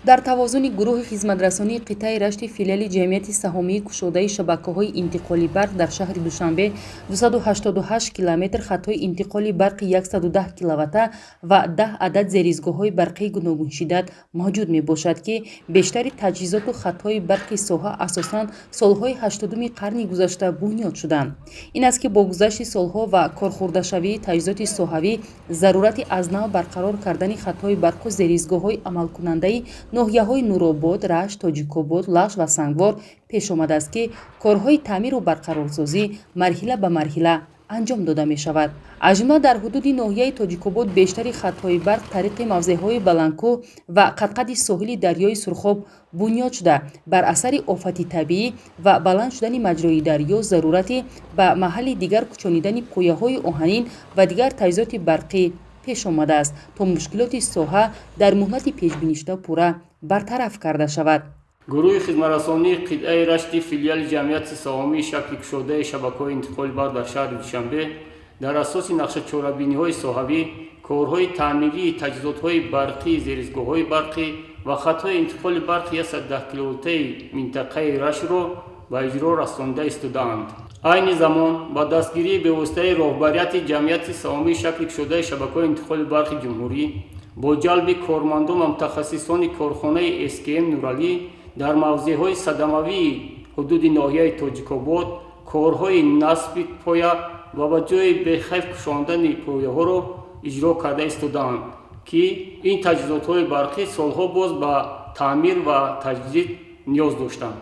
Дар тавозуни гурӯҳи хизматрасонии қитъаи Рашти филиали ҷамъияти саҳомии кушодаи шабакаҳои интиқоли барқ дар шаҳри Душанбе 288 километр хатҳои интиқоли барқи 110 киловата ва 10 адад зеризгоҳҳои барқии гуногуншиддат мавҷуд мебошад, ки бештари таҷҳизоту хатҳои барқи соҳа асосан солҳои 80-уми қарни гузашта бунёд шуданд. Ин аст, ки бо гузашти солҳо ва корхӯрдашавии таҷҳизоти соҳавӣ зарурати аз нав барқарор кардани хатҳои барқу зеризгоҳҳои амалкунандаи ноҳияҳои Нуробод, Рашт, Тоҷикобод, Лахш ва Сангвор пеш омадааст, ки корҳои таъмиру барқарорсозӣ марҳила ба марҳила анҷом дода мешавад. Аз ҷумла, дар ҳудуди ноҳияи Тоҷикобод бештари хатҳои барқ тариқи мавзеъҳои баландкӯҳ ва қадқади соҳили дарёи Сурхоб бунёд шуда, бар асари офати табиӣ ва баланд шудани маҷрои дарё зарурати ба маҳалли дигар кӯчонидани пояҳои оҳанин ва дигар таҷҳизоти барқӣ пеш омадааст, то мушкилоти соҳа дар муҳлати пешбинишуда пурра бартараф карда шавад. Гурӯҳи хизматрасонии қитъаи Рашти филиали ҷамъияти саҳомии шакли кушодаи шабакаҳои интиқоли барқ дар шаҳри Душанбе дар асоси нақшачорабиниҳои соҳавӣ корҳои таъмирии таҷҳизотҳои барқии зеризгоҳҳои барқӣ ва хатҳои интиқоли барқи 110 киловолтаи минтақаи Раштро ба иҷро расонида истодаанд. Айни замон ба дастгирии бевоситаи роҳбарияти ҷамъияти саҳомии шакли кушодаи шабакаҳои интиқоли барқи ҷумҳурӣ бо ҷалби кормандон ва мутахассисони корхонаи СКМ Нуралӣ дар мавзеъҳои садамавии ҳудуди ноҳияи Тоҷикобод корҳои насби поя ва ба ҷои бехавф кушондани пояҳоро иҷро карда истодаанд, ки ин таҷҳизотҳои барқӣ солҳо боз ба таъмир ва таҷдид ниёз доштанд.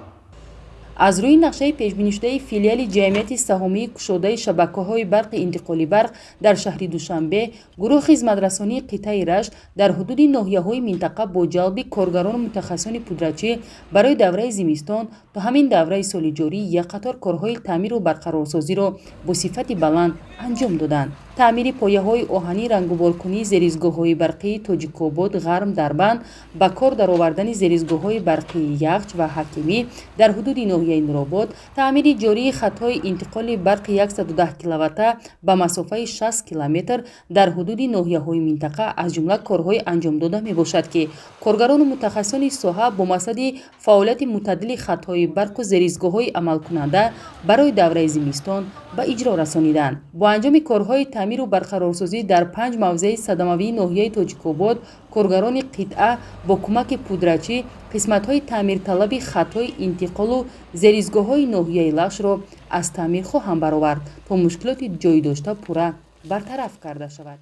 Аз рӯи нақшаи пешбинишудаи филиали ҷамъияти саҳомии кушодаи шабакаҳои барқи интиқоли барқ дар шаҳри Душанбе, гурӯҳи хизматрасонии қитъаи Рашт дар ҳудуди ноҳияҳои минтақа бо ҷалби коргарону мутахассисони пудрачӣ барои давраи зимистон то ҳамин давраи соли ҷорӣ як қатор корҳои таъмиру барқарорсозиро бо сифати баланд анҷом доданд. Таъмири пояҳои оҳанӣ, рангуборкунии зеризгоҳҳои барқии Тоҷикобод, Ғарм, Дарбанд, ба кор даровардани зеризгоҳҳои барқии Яхч ва Ҳакимӣ дар ҳудуди ноҳияи Нуробод, таъмири ҷории хатҳои интиқоли барқи 110 киловата ба масофаи 60 километр дар ҳудуди ноҳияҳои минтақа аз ҷумла корҳои анҷомдода мебошад, ки коргарону мутахассисони соҳа бо мақсади фаъолияти мӯътадили хатҳои барқу зеризгоҳҳои амалкунанда барои давраи зимистон ба иҷро расониданд. Бо анҷоми корҳои таъмиру барқарорсозӣ дар панҷ мавзеи садамавии ноҳияи Тоҷикобод, коргарони қитъа бо кӯмаки пудрачӣ қисматҳои таъмирталаби хатҳои интиқолу зеризгоҳҳои ноҳияи Лахшро аз таъмир хоҳанд баровард, то мушкилоти ҷой дошта пурра бартараф карда шавад.